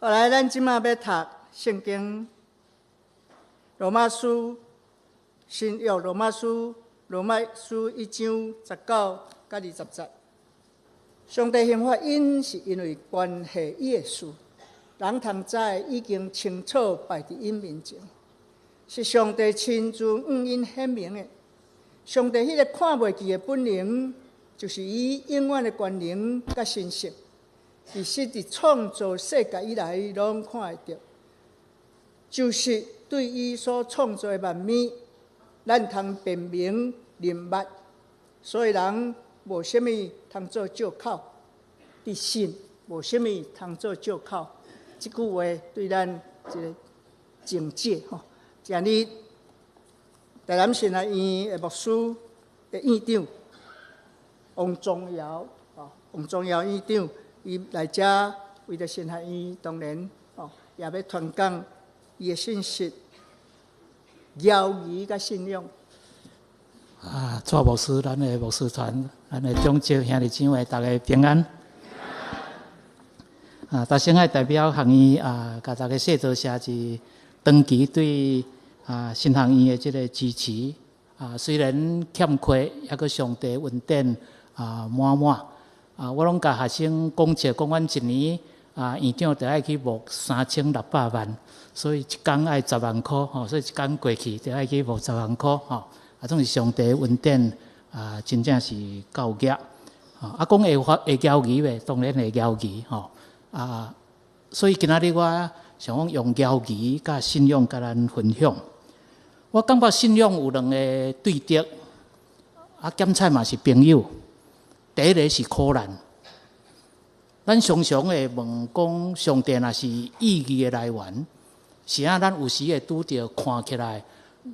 後來，咱這馬欲讀聖經羅馬書新約羅馬書羅馬書1章19佮20節。上帝刑罰𪜶是因為關係伊的事，人通知已經清楚擺佇𪜶面前，是上帝親自向𪜶顯明的。上帝彼个看袂見的本能，就是伊永遠的權能佮神性。其實佇創造世界以來，攏看會著，就是對伊所創造的萬物，咱通辨明認捌，所以人無啥物通做藉口，佇信無啥物通做藉口。這句話對咱一个警戒吼。今日台南神學院的牧師的院長王宗堯，王宗堯院長。伊來遮為著神學院，當然哦，也欲傳講伊的信息、猶疑佮信仰。啊，蔡牧師，咱的牧師團，咱的長執兄弟姊妹，逐家平安。啊，頭先愛代表學院啊，共大家說多謝是長期對神學院的這个支持。啊，雖然欠缺，猶閣上帝恩典啊滿滿。啊，我攏共學生講笑，講阮一年啊，院長著愛去募3600萬，所以一工愛十萬箍吼，所以一工過去著愛去募十萬箍吼。啊，總是上帝恩典啊，真正是夠額。啊，講會發會猶疑袂？當然會猶疑吼。啊，所以今仔日我想講用猶疑佮信仰共咱分享。我感覺信仰有兩个對敵，啊，兼且嘛是朋友。第一个是苦難，咱常常會問講，上帝若是意義的來源，是按咱有時會拄著看起來，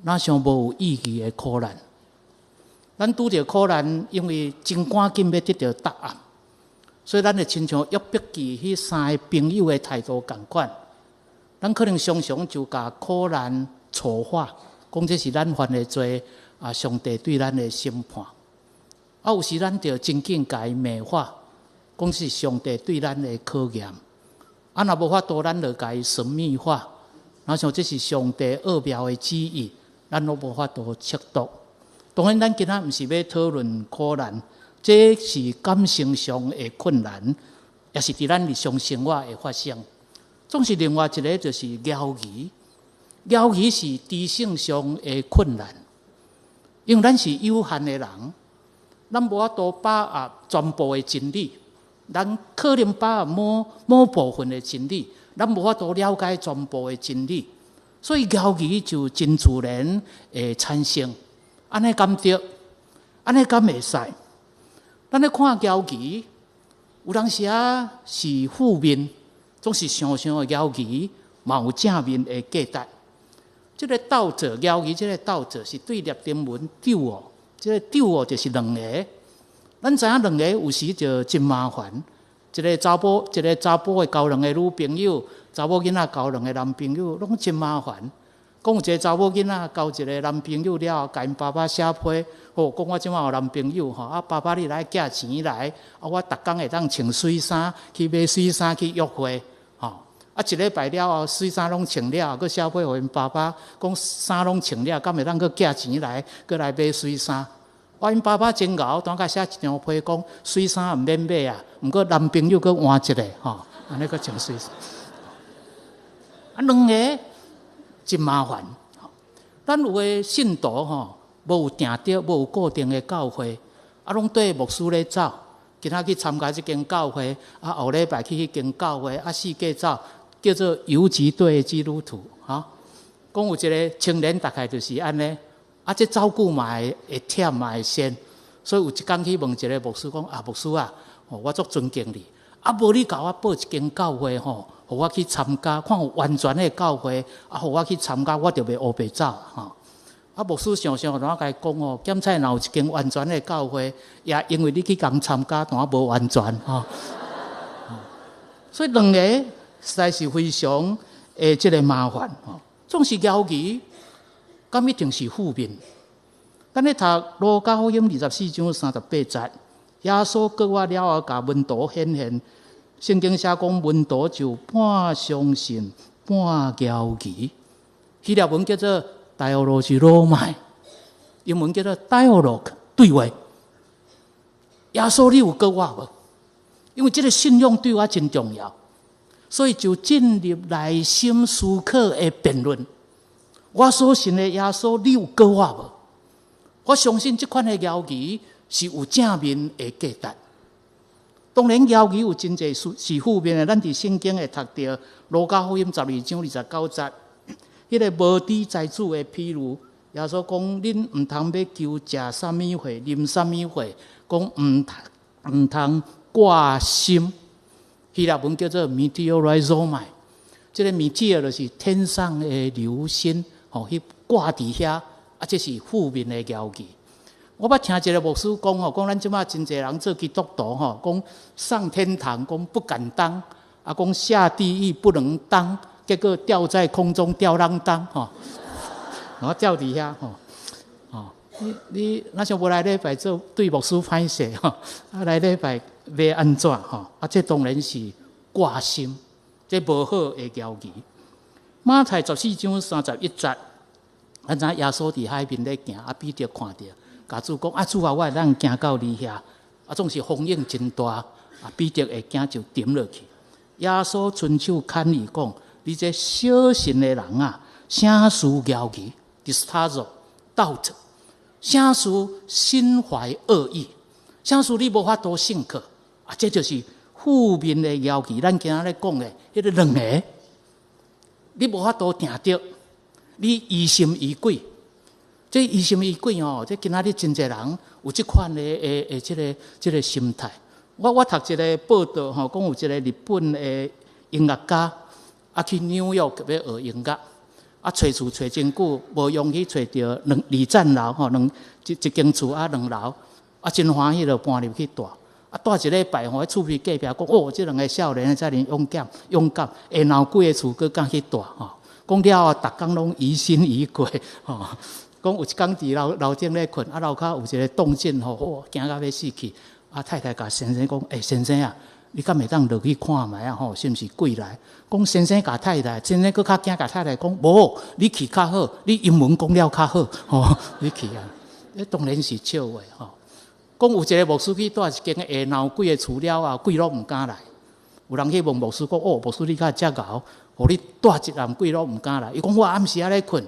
若像無有意義的苦難。咱拄著苦難，因為真趕緊欲得著答案，所以咱會親像約伯記彼三个朋友的態度仝款。咱可能常常就共苦難錯化，講這是咱犯的罪，啊，上帝對咱的審判。啊，有時咱就真緊共伊美化，講是上帝對咱的考驗。啊，若無法度，咱就共伊神秘化，若像這是上帝奧妙的旨意，咱攏無法度測度。當然，咱今仔毋是欲討論苦難，這是感情上的困難，也是佇咱日常生活會發生。總是另外一个就是猶疑，猶疑是知性上的困難，因為咱是有限的人。咱無法度把握全部的真理，咱可能把握某某部分的真理，咱無法度了解全部的真理，所以猶疑就真自然會產生。按呢敢對？按呢敢會使？咱咧看猶疑，有當時仔是負面，總是想想的猶疑，嘛有正面的價值。這个鬥者猶疑，這个鬥者是對拉丁文 duo。這个 duo 就是兩个，咱知影兩个有時就真麻煩。一个查埔，一个查埔會交兩个女朋友，查某囡仔交兩个男朋友，攏真麻煩。講有一个查某囡仔交一个男朋友了後，共𪜶爸爸寫批，吼，講我這馬有男朋友吼，啊爸爸你來寄錢來，啊我逐工會當穿媠衫去買媠衫去約會，吼。啊一禮拜了後，媠衫攏穿了，閣寫批予𪜶爸爸，講衫攏穿了，敢會當閣寄錢來，閣來買媠衫。我𪜶爸爸真𠢕，當共寫一張批講，媠衫毋免買啊，毋過男朋友閣換一个，吼，按呢閣穿媠衫。啊，兩个真麻煩。咱有的信徒吼，無有定著，無有固定的教會，啊，攏綴牧師咧走。今仔去參加這間教會，啊，後禮拜去彼間教會，啊，四界走，叫做游擊隊的基督徒，哈。講有一个青年，大概就是按呢。啊，這走久嘛會會忝嘛會鉎，所以有一工去問一个牧師講：啊，牧師啊，我足尊敬你，啊，無你共我報一間教會吼，予我去參加，看有完全的教會，啊，予我去參加，我就袂烏白走吼。啊，牧師想想，就共伊講哦，兼且若有一間完全的教會，也因為你去共參加，當無完全吼。所以兩个實在是非常的這个麻煩吼，總是猶疑。敢一定是負面？咱咧讀路加福音24章38節，耶穌過活了後，共門徒顯現，聖經寫講門徒就半相信半猶疑。希臘文叫做 dialogizomai，英文叫做 dialogue 對話。耶穌，你有閣我無？因為這個信仰對我真重要，所以就進入內心思考的辯論。我所信的耶穌，你有閣我無？我相信這款的猶疑是有正面的價值。當然，猶疑有真濟是負面的。咱佇聖經會讀著路加福音12章29節，彼個無知財主的譬喻，耶穌講：恁毋通欲求食啥物貨，啉啥物貨，講毋通掛心。希臘文叫做 meteorizomai，這個 meteor 就是天上的流星，吼，去掛佇遐，啊，這是負面的猶疑。我捌聽一個牧師講吼，講咱這馬真濟人做基督徒吼，講上天堂講不敢當，啊講下地獄不能當，結果吊在空中吊啷當吼，然後吊佇遐吼，哦，你若像無來禮拜做對牧師歹勢吼，啊來禮拜欲按怎吼？啊，這當然是掛心，這無好的猶疑。馬太14章31節，咱知耶穌佇海邊咧行，啊彼得看著。共主講啊，主啊，我會當行到你遐，啊，總是風湧真大，啊，彼得會驚就沉落去。耶穌伸手牽伊講：你這小信的人啊，啥事猶疑？distazo doubt，啥事心懷惡意？啥事你無法度信靠？啊，這就是負面的猶疑。咱今仔咧講的，彼個兩个，你無法度定著，你疑心疑鬼。這疑心疑鬼哦，這今仔日真濟人有這款的這個心態。我讀一個報道吼，講有一個日本的音樂家啊去紐約欲學音樂，啊揣厝揣真久，無容易揣著兩二層樓吼，兩一一間厝啊兩樓，啊真歡喜就搬入去蹛。啊蹛一禮拜吼，厝邊隔壁講哦，這兩个少年遮爾勇敢，勇敢，下樓幾个厝閣敢去蹛吼。講了後，逐工攏疑心疑鬼吼。講有一工佇樓樓頂咧睏，啊樓跤有一个動靜吼，哦驚甲欲死去。啊太太共先生講，欸先生啊，你敢會當落去看覓啊？吼，是毋是鬼來？講先生共太太，先生閣較驚共太太講，無，你去較好，你英文講了較好，吼，你去啊。這當然是笑話吼。講有一个牧師去蹛一間下樓幾个厝了後，鬼攏毋敢來。有人去問牧師講，哦，牧師你敢遮𠢕，予你蹛一暗鬼攏毋敢來。伊講我暗時仔咧睏，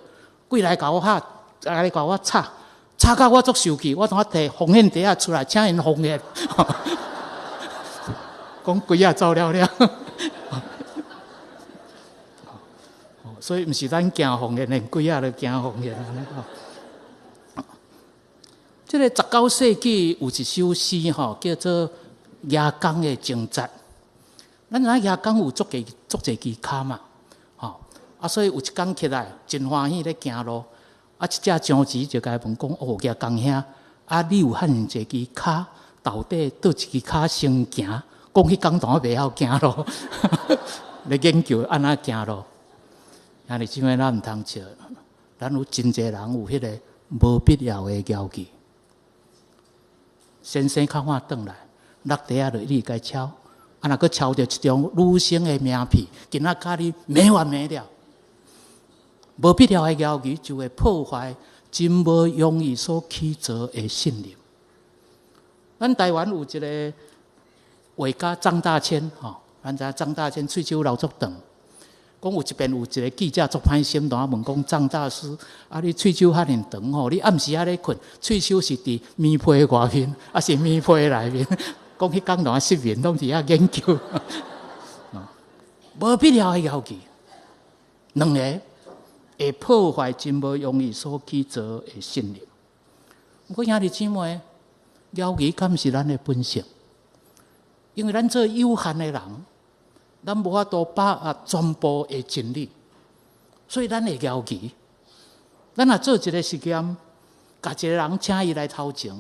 鬼來共我嚇。來共我吵，吵甲我足受氣，我當提奉獻袋仔出來，請𪜶奉獻。講鬼仔走了了。所以毋是咱驚奉獻，連鬼仔都驚奉獻。這個19世紀有一首詩吼，叫做《蜈蚣的掙扎》。咱知影蜈蚣有足濟足濟支跤嘛，吼啊，所以有一工起來真歡喜咧行路。啊！一隻章魚就共伊問講：哦，蜈蚣兄，啊，你有遐爾濟支跤，到底佗一支跤先行？講彼工當袂曉行路，咧研究按怎行路。兄弟姊妹，咱毋通笑，咱有真濟人有彼个無必要的猶疑。先生較晚轉來，落地仔就一直共抄，啊，若閣抄著一張女生的名片，今仔佮你沒完沒了。無必要的猶疑就會破壞真無容易所起造的信任。咱台灣有一个畫家張大千，吼，咱知影張大千喙鬚留足長。講有一遍有一个記者足歹心，同我問講張大師，啊你喙鬚遐爾長吼，你暗時仔咧睏，喙鬚是佇棉被外面，抑是棉被內面？講彼工同失眠，攏佇遐研究。無必要的猶疑，兩个會破壞真無容易所起造的信任。毋過兄弟姊妹，猶疑敢是咱的本性？因為咱做有限的人，咱無法度把握全部的真理，所以咱會猶疑。咱若做一个實驗，共一个人請伊來頭前，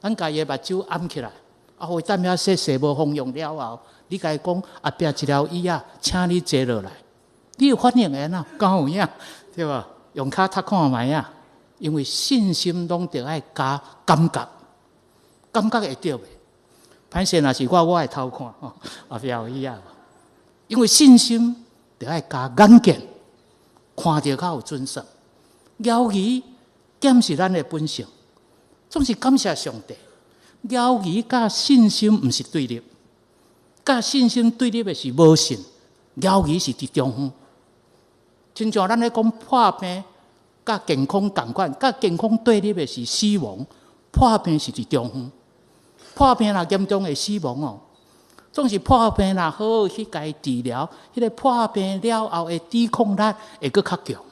咱共伊的目睭掩起來，啊，予伊踮遐說說無方向了後，你共伊講後壁一條椅仔，請你坐落來，你有反應會按怎？敢有影？對無？用跤踢看覓啊？因為信心攏著愛加感覺，感覺會對袂？歹勢若是我，我會偷看吼，後壁有魚仔無？因為信心著愛加眼見，看著較有準繩。猶疑敢是咱的本性，總是感謝上帝。猶疑佮信心毋是對立，佮信心對立的是無信，猶疑是佇中間。親像咱咧講破病，佮健康仝款，佮健康對立的是死亡，破病是佇中間。破病若嚴重會死亡哦，總是破病若好好去共伊治療，彼個破病了後的抵抗力會閣較強。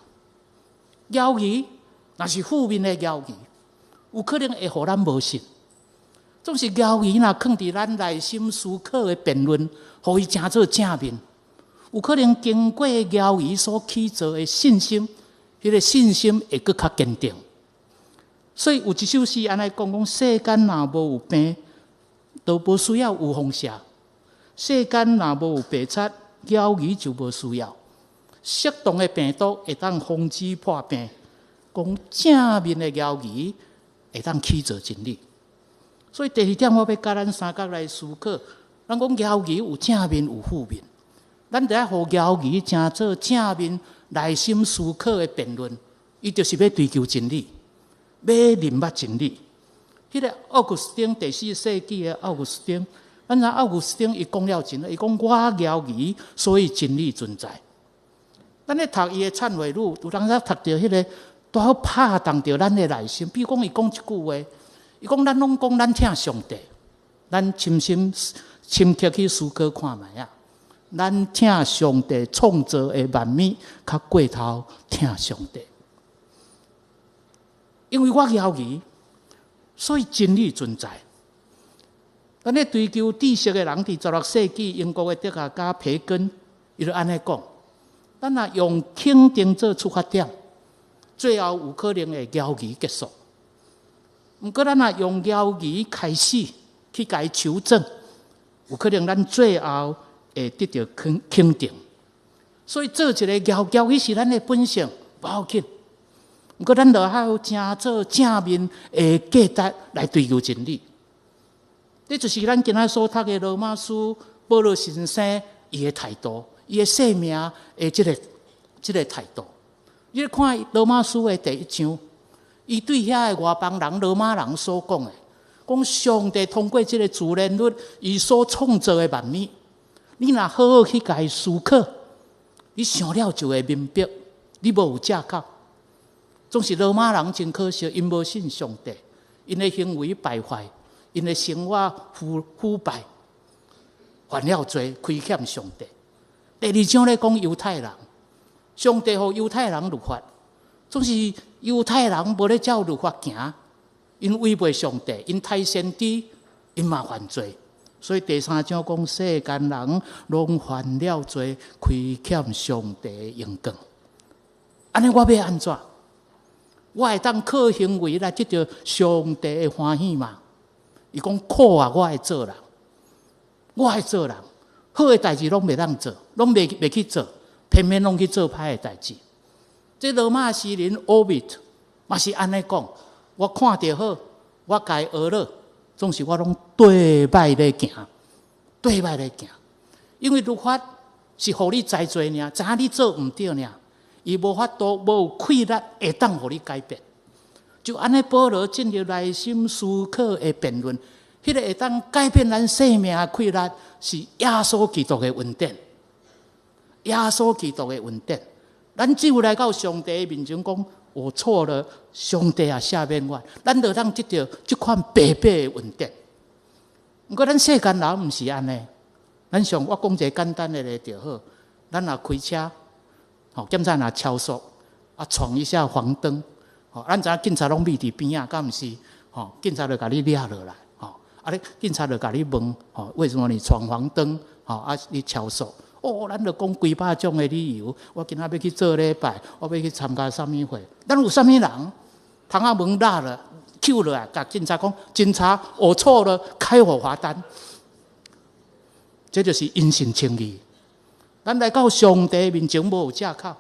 猶疑若是負面的猶疑，有可能會予咱無信。總是猶疑若囥佇咱內心思考的辯論，予伊成做正面，有可能經過猶疑所起造的信心，彼個信心會閣較堅定。所以有一首詩按呢講講：世間若無有病，都無需要預防射；世間若無有白賊，猶疑就無需要。適當的病毒會當防止破病，講正面的猶疑會當起造真理。所以第二點，我欲佮咱三角來思考，咱講猶疑有正面有負面，咱著愛予猶疑成做正面內心思考的辯論，伊就是欲追求真理，欲認捌真理。彼個奧古斯丁，第四世紀的奧古斯丁，咱知奧古斯丁伊講了真，伊講我猶疑，所以真理存在。咱咧讀伊的懺悔錄，有當時讀著彼個拄好拍動著咱的內心。比如講，伊講一句話，伊講咱攏講咱疼上帝，咱深深深刻去思考看覓仔。咱疼上帝創造的萬物，較過頭疼上帝。因為我猶疑，所以真理存在。咱咧追求知識的人，佇16世紀英國的哲學家培根，伊就按呢講：咱若用肯定做出發點，最後有可能會猶疑結束。毋過咱若用猶疑開始去共伊求證，有可能咱最後會得著肯定。所以做一个猶疑是咱的本性，無要緊。毋過咱著愛成做正面的價值來追求真理。這就是咱今仔所讀的羅馬書保羅先生伊的態度，伊的生命的這個態度。你看羅馬書的第一章，伊對遐个外邦人、羅馬人所講的，講上帝通過這个自然律，伊所創造的萬物，你若好好去共伊思考，你想了就會明白，你無有藉口。總是羅馬人真可惜，𪜶無信上帝，𪜶的行為敗壞，𪜶的生活腐敗，犯了罪，虧欠上帝。第二章咧講猶太人，上帝予猶太人律法，總是猶太人無咧照律法行，𪜶違背上帝，𪜶刣先知，𪜶嘛犯罪。所以第三章講世間人攏犯了罪，虧欠上帝的榮光。按呢我欲按怎？我會當靠行為來得著上帝的歡喜嗎？伊講苦啊！我愛做人，我愛做人，好的代誌攏袂當做，攏袂去做，偏偏攏去做歹的代誌。這羅馬詩人奧維特嘛是按呢講，我看著好，我共伊學了，總是我攏對䆀咧行，對䆀咧行。因為律法是予你知罪爾，知影你做毋對爾。伊無法度，無有氣力會當予你改變。就按呢，保羅進入內心思考的辯論，彼個會當改變咱生命的氣力，是耶穌基督的恩典。耶穌基督的恩典，咱只有來到上帝面前講，我錯了，上帝啊赦免我，咱就當得著這款白白的恩典。毋過咱世間人毋是按呢，咱像我講一个簡單的例就好，咱若開車。吼，檢查若超速，啊，闖一下黃燈，吼，咱知影警察攏覕佇邊仔，敢毋是？吼，警察就共你掠落來，吼，啊，你警察就共你問，吼，為什麼你闖黃燈？吼，啊，你超速，哦，咱就講幾百種的理由。我今仔欲去做禮拜，我欲去參加啥物會？咱有啥物人？窗仔門拉了，抾落來，共警察講，警察，我錯了，開我罰單。這就是因信稱義。咱來到上帝面前無有藉口，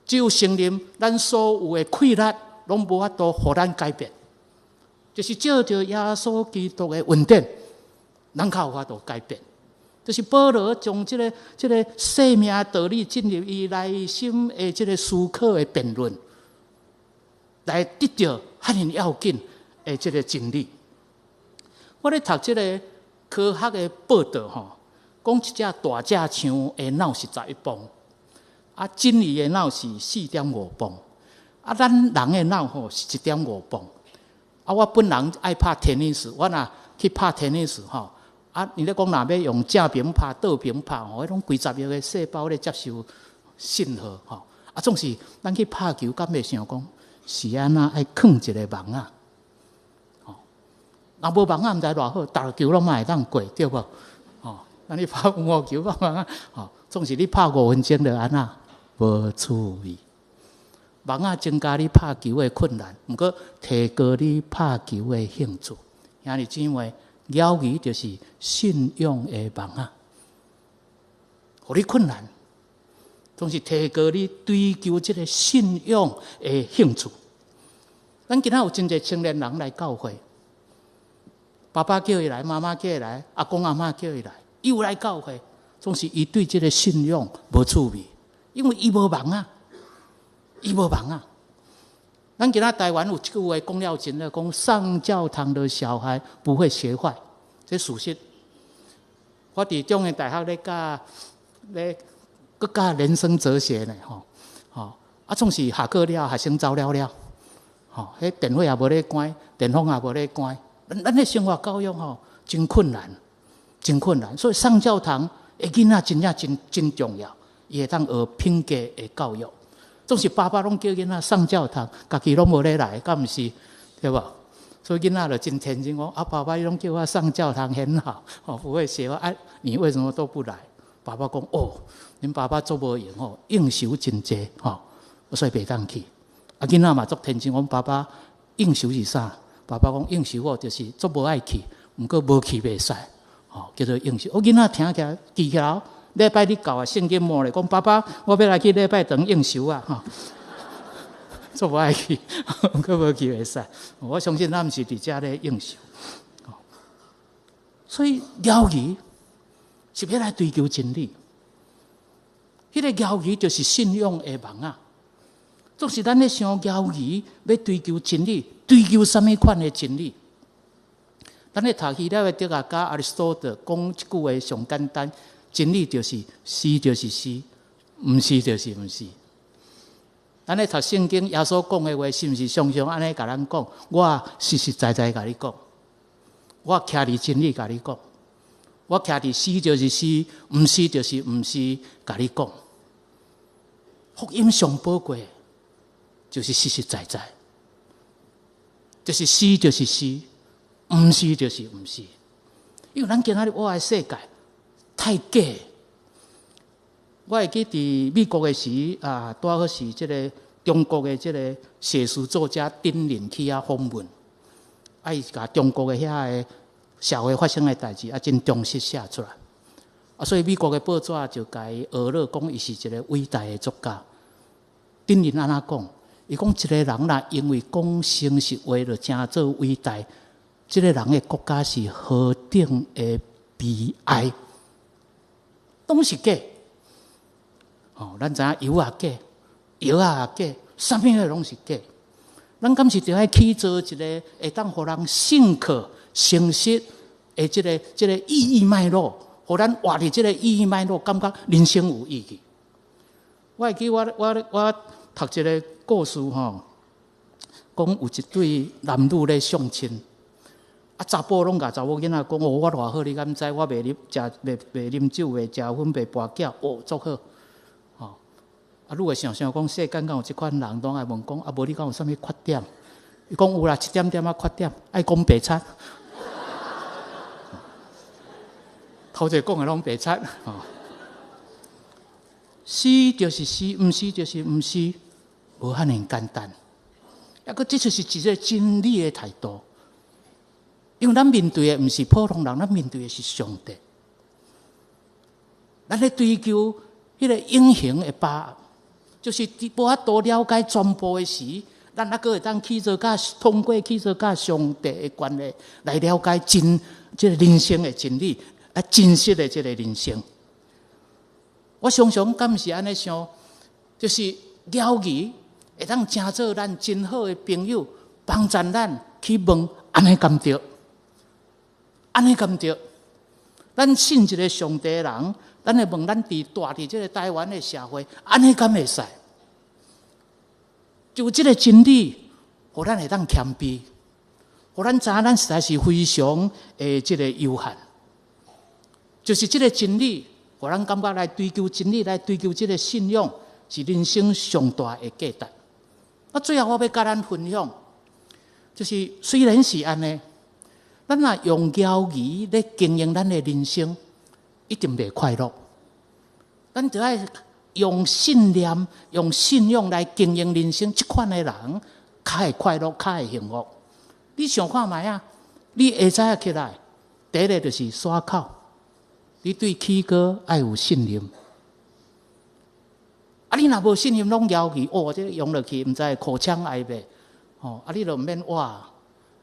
只有承認咱所有的氣力攏無法度予咱改變，就是藉著耶穌基督的恩典，咱較有法度改變。就是保羅將這個生命道理進入伊內心的這個思考的辯論，來得著遐爾要緊的這個真理。我咧讀這個科學的報道吼，講一隻大隻象的腦是11磅，啊，鯨魚的腦是4.5磅，啊，咱人的腦吼是1.5磅。啊，我本人愛拍 tennis，我若去拍 tennis 吼，啊，你咧講若欲用正爿拍、倒爿拍吼，彼攏幾十億个細胞咧接受信號吼。啊，總是咱去拍球，敢袂想講是按怎愛囥一个網仔？吼，若無網仔，毋知偌好，逐球攏嘛會當過，對無？吼，咱你拍羽毛球，網仔，吼，總是你拍5分鐘就按怎無趣味。網仔增加你拍球的困難，毋過提高你拍球的興趣。兄弟姊妹，了義就是信仰的網仔，予你困難，總是提高你追求這个信仰的興趣。咱今仔有真濟青年人來教會，爸爸叫伊來，媽媽叫伊來，阿公阿嬤叫伊來，伊有來教會，總是伊對這个信仰無趣味，因為伊無網仔，伊無網仔。咱今仔台灣有一句話講了真咧，講上教堂的小孩不會學壞，這事實。我佇中原大學咧教咧，閣教人生哲學呢，吼吼啊，總是下課了，學生走了了，吼，彼電火也無咧關，電風也無咧關，咱的生活教育吼真困難，真困難。所以上教堂的囡仔真正真真重要，伊會當學品格的教育。總是爸爸攏叫囡仔上教堂，家己攏無咧來，敢毋是？對無？所以囡仔就真天真講啊，爸爸你攏叫我上教堂很好，哦，不會學壞啊，你為什麼都不來？爸爸講哦，恁爸爸足無閒吼，應酬真濟吼，所以袂當去。啊，囡仔嘛足天真，講爸爸應酬是啥？爸爸講應酬哦，就是足無愛去，毋過無去袂使，吼，叫做應酬。我囡仔聽起來記起來。禮拜日到啊，聖經摸咧，講爸爸，我欲來去禮拜堂應酬啊，吼，足無愛去，毋過無去袂使。我相信咱毋是佇遮咧應酬，所以了義是欲來追求真理。彼個了義就是信仰的網仔。總是咱咧想了義，欲追求真理，追求啥物款的真理？咱咧讀希臘的哲學家亞里士多德講一句話上簡單。真理就是是就是是，毋是就是毋是。咱咧讀聖經，耶穌講的話，是毋是常常按呢共咱講？我實實在在共你講，我徛佇真理共你講，我徛佇是就是是，毋是就是毋是，共你講。福音上寶貴，就是實實在在，就是是就是是，毋是就是毋是。因為咱今仔日活的世界太假。我會記佇美國的時啊，拄好是這个中國的這个寫書作家丁玲去遐訪問，啊，伊共中國的遐个社會發生的代誌啊，真忠實寫出來。啊，所以美國的報紙就共伊呵咾講，伊是一个偉大的作家。丁玲按怎講？伊講一個人若因為講誠實話就成做偉大，這个人的國家是何等的悲哀，攏是假。哦，咱知影油也假，藥也假，啥物的攏是假。咱敢是著愛去做一个會當予人信靠、誠實的這個意義脈絡，予咱活佇這个意義脈絡，感覺人生有意義。我會記我讀一个故事吼，講有一對男女咧相親，啊，查埔攏共查某囡仔講哦，我偌好，你敢知？我袂啉食，袂啉酒，袂食薰，袂跋筊，哦，足好。吼，啊，你會想想講，世間敢有這款人，攏愛問講，啊，無你敢有啥物缺點？伊講有啦，一點點仔缺點，愛講白賊。頭一個講的攏白賊。吼，是就是是，毋是就是毋是，無遐爾簡單。抑閣這就是一个真理的態度。因為咱面對的毋是普通人，咱面對的是上帝。咱咧追求彼个永恆的把握，就是佇無法度了解全部的時，咱猶閣會當去做佮通過去做佮上帝的關係來了解真這个人生的真理，啊，真實的這个人生。我常常敢是按呢想，就是猶豫會當成做咱真好的朋友，幫助咱去問按呢敢著，按呢敢著。咱信一个上帝的人，咱會問咱佇蹛佇這个台灣的社會，按呢敢會使？就這个真理，予咱會當謙卑，予咱知影咱實在是非常的這个有限。就是這个真理，予咱感覺來追求真理，來追求這个信仰，是人生上大的價值。啊，最後我欲佮咱分享，就是雖然是按呢，咱若用猶豫咧經營咱的人生，一定袂快樂。咱著愛用信念、用信仰來經營人生，這款的人較會快樂，較會幸福。你想看覓啊？你下早起來，第一个就是刷口，你對起哥愛有信任。啊，你若無信任，攏猶豫，哦，這個用落去，毋知會口腔癌袂？吼，啊，你就毋免活。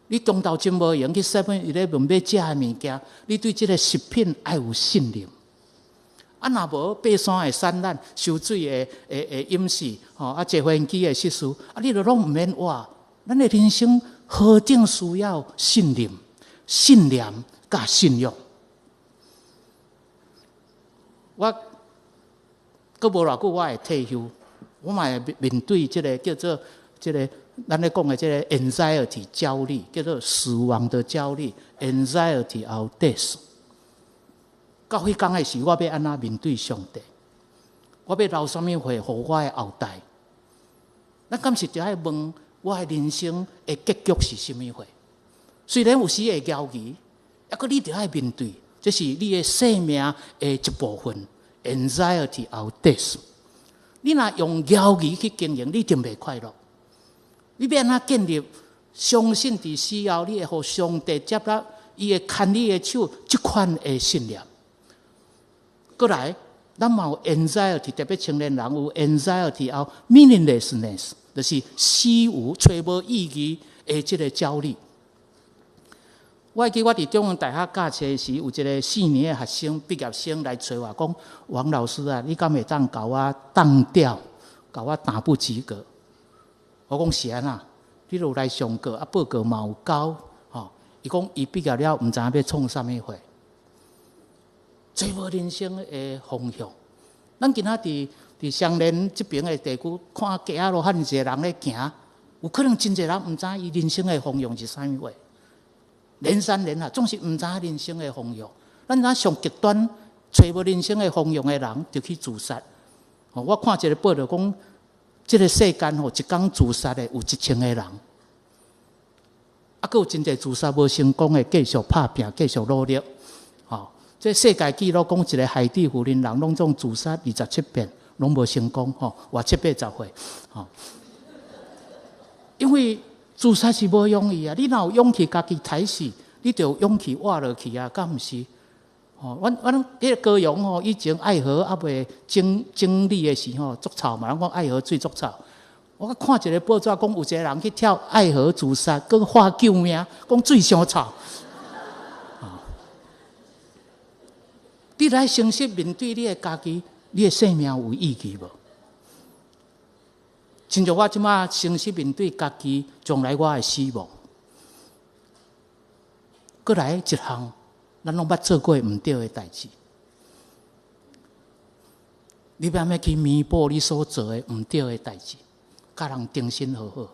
你中晝真無閒去 Seven Eleven 買食的物件，你對這个食品愛有信任。啊，若無爬山會散難，泅水會淹死，吼，啊，坐飛機會失事，啊，你就攏毋免活。咱的人生何等需要信任、信念佮信仰。我閣無偌久，我會退休，我嘛會面對這个叫做這个咱咧講的這个 anxiety 焦慮，叫做死亡的焦慮 anxiety of death。到彼工的時，我欲按怎面對上帝？我欲留啥物話予我的後代？咱敢是著愛問我的人生的結局是啥物貨？雖然有時會猶豫，抑閣你著愛面對，這是你的生命的一部分。Anxiety of death。你若用猶豫去經營，你就袂快樂。你欲按怎建立相信佇死後，你會予上帝接納，伊會牽你的手，這款的信念。閣來，咱嘛有 anxiety，特別青年人有 anxiety of meaninglessness，就是死無揣無意義的這个焦慮。我會記我佇中央大學教冊時，有一个四年的學生畢業生來揣我講：王老師啊，你敢會當共我當掉，共我打不及格？我講是按怎？你有來上課啊，報告嘛有交，吼。伊講伊畢業了，毋知影欲創啥物貨，揣無人生的方向。咱今仔佇雙連這爿的地區，看街仔路遐爾濟人咧行，有可能真濟人毋知伊人生的方向是啥物貨。人山人海，總是毋知影人生的方向。咱若上極端，揣無人生的方向的人，就去自殺。我看一个報道講，這个世間吼，一工自殺的有1000個人，啊，閣有真濟自殺無成功的，繼續拍拚，繼續努力。吼，這世界紀錄講一个海地婦人攏總自殺27遍，攏無成功，吼，活七八十歲，吼。因為自殺是無容易啊！你若有勇氣家己刣死，你就有勇氣活落去啊，敢毋是？吼，阮彼个高雄吼，以前愛河猶未整理的時吼，足臭嘛，人講愛河水足臭。我看一个報紙講，有一个人去跳愛河自殺，閣喊救命，講水傷臭。你來誠實面對你的家己，你的生命有意義無？親像我這馬誠實面對家己，將來我的死亡，閣來一項，咱攏捌做過毋對的代誌。你欲按怎去彌補你所做的毋對的代誌，佮人重新和好。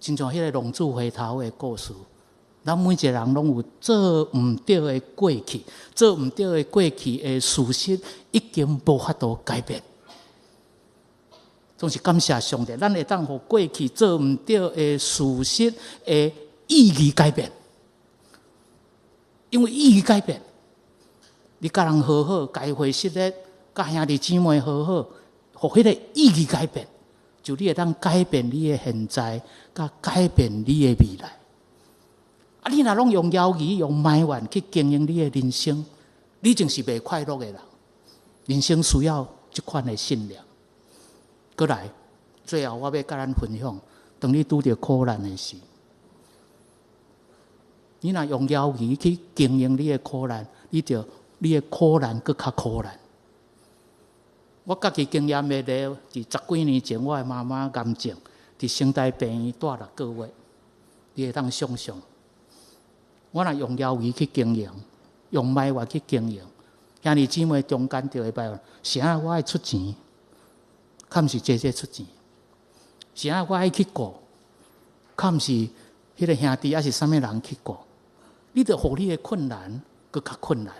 親像彼个浪子回頭的故事，咱每一个人攏有做毋對的過去，做毋對的過去的事實，已經無法度改變。總是感謝上帝，咱會當予過去做毋對的事實的意義改變。因為意義改變，你佮人和好，共伊回失禮，佮兄弟姊妹和好，予彼个意義改變，就你會當改變你的現在，佮改變你的未來。啊，你若攏用猶豫、用埋怨去經營你的人生，你就是袂快樂的人。人生需要這款的信念。閣來，最後我欲佮咱分享，當你拄著苦難的時，你若用枵疑去經營你的苦難，你就你的苦難閣較苦難。我家己經驗的例，佇十幾年前，我的媽媽癌症，佇成大病院蹛6個月，你會當想像。我若用枵疑去經營，用埋怨去經營，兄弟姊妹中間就會埋怨，啥我愛出錢，較毋是姐姐出錢，啥我愛去顧，較毋是彼個兄弟抑是啥物人去顧，你著予你的困難閣較困難。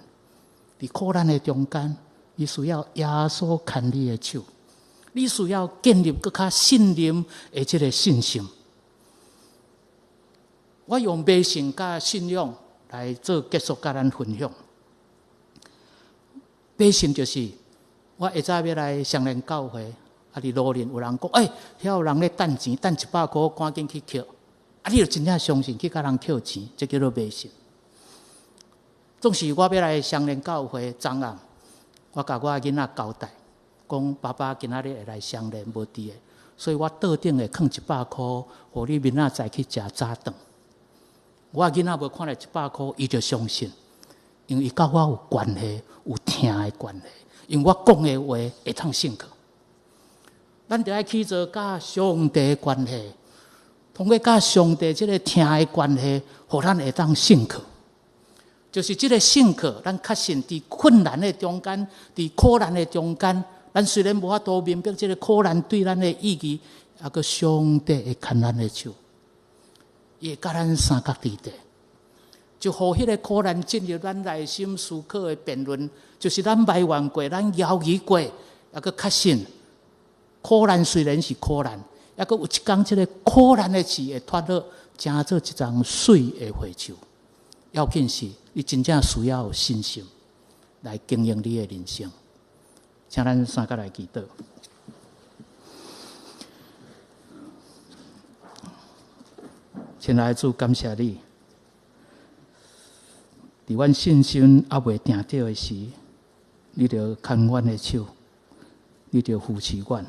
佇苦難的中間，你需要耶穌牽你的手，你需要建立閣較信任的這個信心。我用迷信佮信仰來做結束，佮咱分享。迷信就是我下早欲來雙連教會，啊，佇路面有人講，欸，遐有人咧擲錢，擲100箍，趕緊去抾。啊，你就真正相信去共人抾錢，這叫做迷信。總是我欲來雙連教會，昨暗我共我囡仔交代，講爸爸今仔日會來雙連無佇的，所以我桌頂會囥一百箍，予你明仔載去食早頓。我囡仔無看著一百箍，伊就相信，因為伊佮我有關係，有疼的關係，因為我講的話會通信靠。咱著愛去做佮上帝的關係，通過佮上帝這個疼的關係，予咱會當信靠。就是這個信靠，咱確信佇困難的中間，佇苦難的中間，咱雖然無法度明白這個苦難對咱的意義，猶閣上帝會牽咱的手，伊會佮咱相佮佇咧，就予彼個苦難進入咱內心思考的辯論，就是咱埋怨過，咱猶豫過，猶閣確信苦難雖然是苦難，猶閣有一工這個苦難的刺會脫落，成做一叢媠的花樹。要緊是，你真正需要有信心來經營你的人生。請咱三個來祈禱。親愛的主，感謝你，佇阮信心猶未定著的時，你著牽阮的手，你著扶持阮。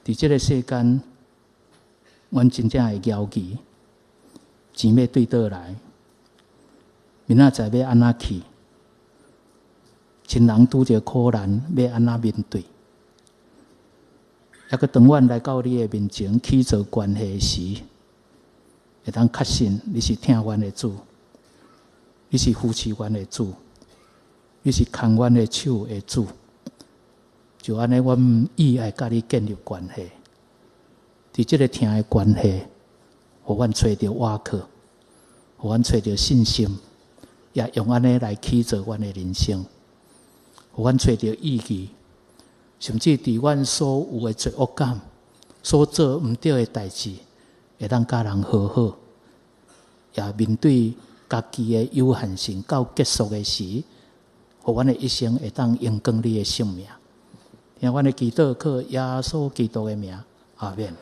佇這個世間，阮真正會猶豫，錢欲對佗來？明仔載欲按怎去？親人拄著苦難，欲按怎面對？猶閣當阮來到你的面前起做關係時，會當確信你是疼阮的主，你是扶持阮的主，你是牽阮的手的主。就按呢，阮意愛佮你建立關係，佇這個疼的關係，予阮揣著倚靠，予阮揣著信心，也用按呢來起造阮的人生，予阮揣著意義，甚至佇阮所有的罪惡感、所做毋對的代誌，會當佮人和好，也面對家己的有限性到結束的時，予阮的一生會當榮光你的聖名。聽阮的祈禱，靠耶穌基督的名，阿們。